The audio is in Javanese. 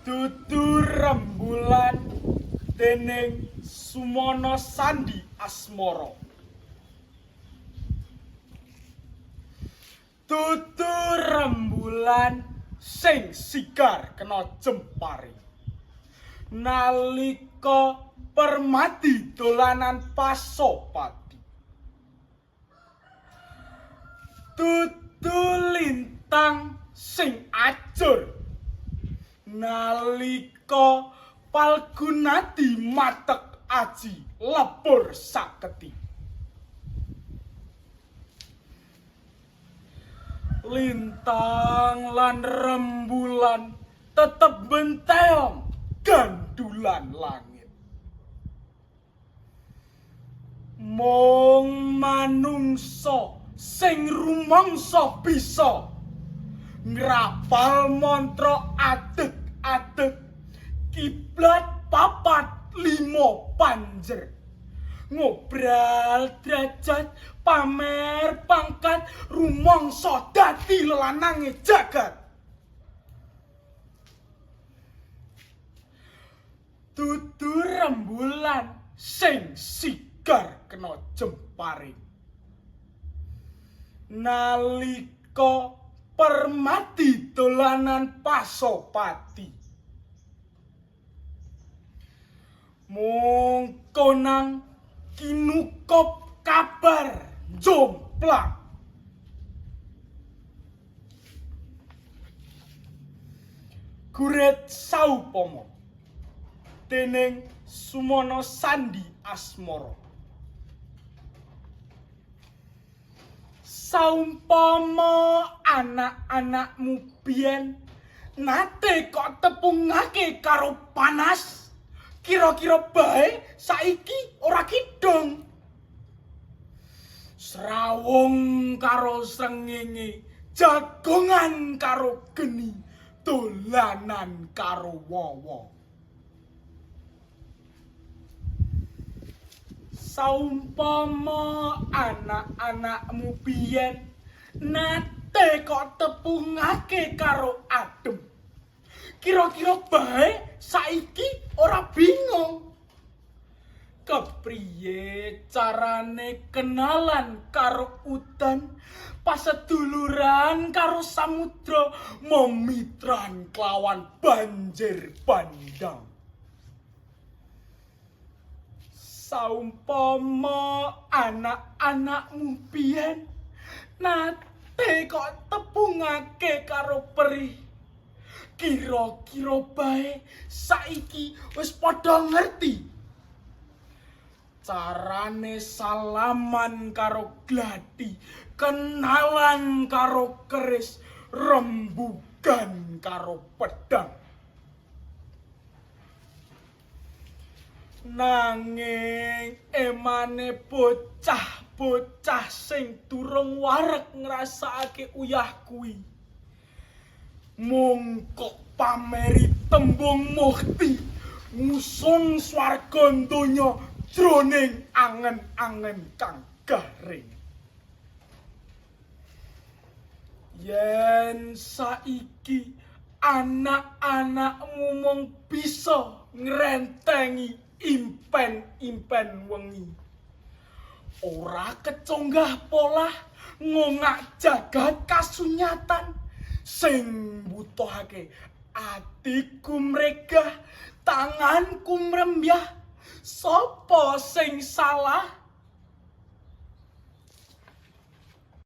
Dudu rembulan dening Sumono Sandi Asmara. Dudu rembulan sing sigar kena jempare nalika permati dolanan Pasopati. Dudu lintang sing ajur nalika Palgunadi matek aji lebur saketi. Lintang lan rembulan tetep benteong gandulan langit. Mung manungsa sing rumangsa bisa ngrapal mantra adeg-adeg kiblat 4 5 panjer, ngobral derajat pamer pangkat rumangsa dadi lelanange jagat. Dudu rembulan sing sigar kena jempare nalika permati dolanan Pasopati. Mung konang kinukup kabar jomplang. Guret Saupama dening Sumono Sandi Asmara. Saumpama anak-anakmu biyen nate kok tepungake karo panas, kira-kira bae saiki ora kidung. Srawung karo srengenge, jagongan karo geni, dolanan karo wawa. Saumpama anak-anakmu biyen nate kok tepungake karo adem, kira-kira bae saiki ora bingung. Kepriye carane kenalan karo udan, paseduluran karo samudra, memitran kelawan banjir bandang. Saumpama anak-anakmu biyen nate kok tepungake karo perih, kira-kira bae saiki wis padha ngerti carane salaman karo gladi, kenalan karo keris, rembugan karo pedang. Nanging emane bocah-bocah sing durung wareg ngrasakake uyah kuwi, mung kok pameri tembung mukti ngusung swarga donya jroning angen-angen kang garing. Yen saiki anak-anakmu mung bisa ngrentengi impen-impen wengi, ora keconggah polah ngongak jagat kasunyatan sing mbutuhake atiku mregah, tanganku mrembyah. Sapa sing salah?